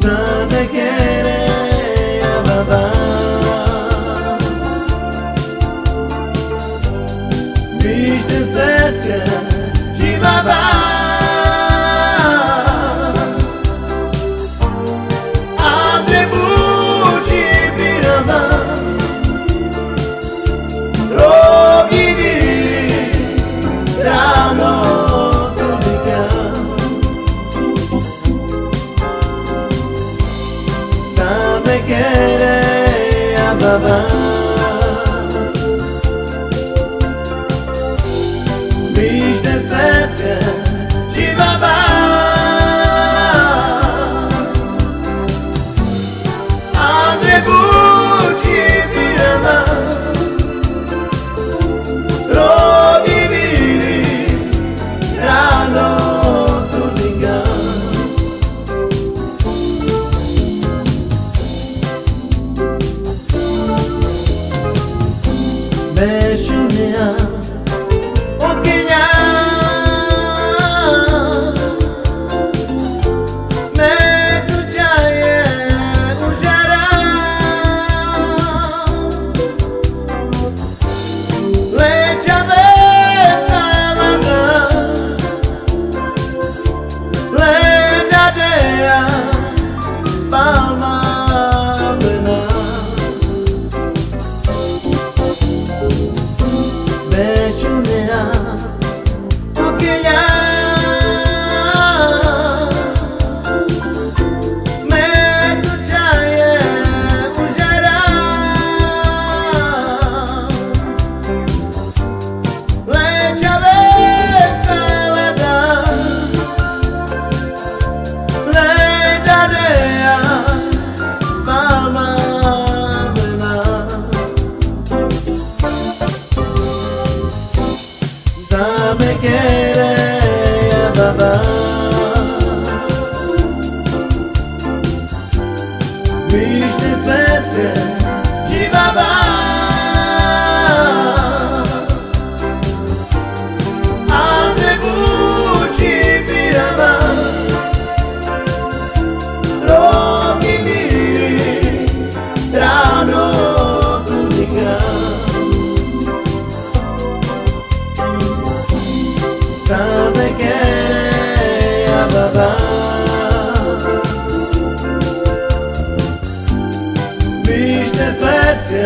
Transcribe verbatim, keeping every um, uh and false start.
Sa te kere, a baba. Bish te speske, dži baba. Andre buči pirava. Rogi di, rano tu dika. Sa me kere, a baba. Bish te speske, dži baba. Andre buči pirava. Rogi biri, rano tu dika. Bešunea, o kinea, me tu čaje u džara. Le čave calana, le dadea, palma vena. Bešunea, tu kinea, me tu čaje u džara. Le čave calana, le dadea, palma vena. Sa me kere, a baba. Bish te speske, dži baba. Andre buči pirava. Rogi biri, rano tu dika. Sa te kere, a baba. Bish te speske,